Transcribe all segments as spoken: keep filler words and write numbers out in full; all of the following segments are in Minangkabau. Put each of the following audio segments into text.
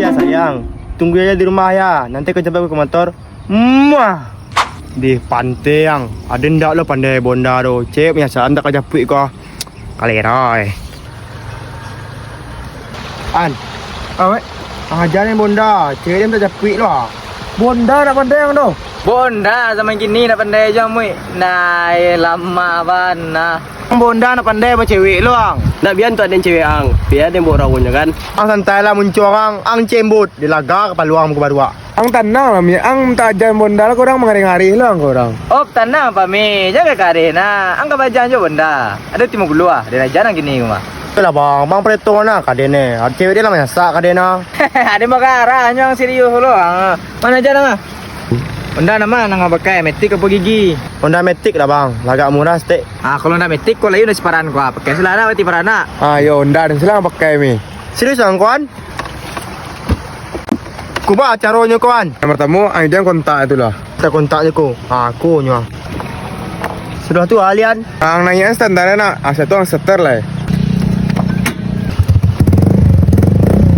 Ya sayang, tunggu aja di rumah ya. Nanti kau japuik ke motor. Muah. Deh, pantang. Ado ndak lo pandai Bonda tu. Cewek punya salah ndak ka japuik ko. Kalera eh. An. Awek. Aja ni Bonda. Cewek dia minta japuik lo. Bonda nak pandai ang tu. Bonda zaman kini nak pandai aja muik. Nah, eh, lama bana. Bonda nak pandai bacewek lo ang. Nak bian tu aden cewek ang. Biar den buat rawonyo kan. Ang santai lah muncuang ang. Ang cembut. Dilaga kapalo ang muko baruak. Ang tanang lah, Mi. Ang minta ajan Bonda lah, korang mangareh-ngareh lah ang korang. Op, tanang, Pak Mi. Jangan kareh nah. Ang ka bajan jo Bonda. Ado timo gulu ah. Dia ajan ang kini mah. Itulah bang, bang preto nah kaden eh. Ada cewek dia lah manyasak kaden nah. Ada marah-marah nyo ang serius lo. Ah. Mana ajan ang ah? Bonda nama nang pakai, metik apa gigi? Honda Matic lah bang, lagak murah stek. Ah, kalau Honda Matic ko lain dari si Paran ko ah. Pakai sila nak, berarti Paran nak. Ah, yo Honda dan sila pakai Mi. Serius bang kuan? Kuba caronyo kuan. Yang pertama, ang idian kontak itu lah. Kita kontak je ko. Ah, aku nyo. Sudah tu alian. Ang naiak standar nak, asa tu ang seter lah.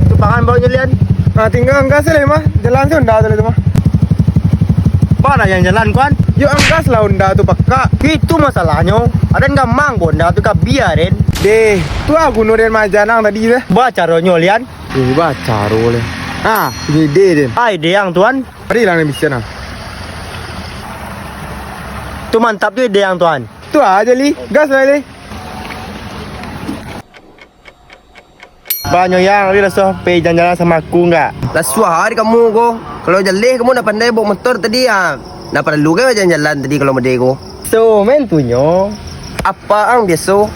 Tu pangan bawa nyo lian. Ah, tinggal ang gas lah mah. Jalan tu Honda tu lah tu mah. Ba lah yang jalan kuan. Yo ang gas lah Honda tu pakak. Itu masalahnyo. Aden gamang Honda tu ka biarin. Deh, tu ah guno den majan ang tadi tu. Ba caronyo lian. Eh, ba caro le. Ah, ini ide den. Ah, ide ang tuan. Mari lah ni bisa nah. Tu mantap tu ide ang tuan. Tu aja li, gas lah li. Banyo yang, ri raso pe jalan-jalan sama aku enggak? Lah suah ari kamu ko. Kalau jaleh kamu nak pandai bawa motor tadi ah. Nak paralu kan jalan-jalan tadi kalau mode ko. So, main tunyo. Apa ang biaso?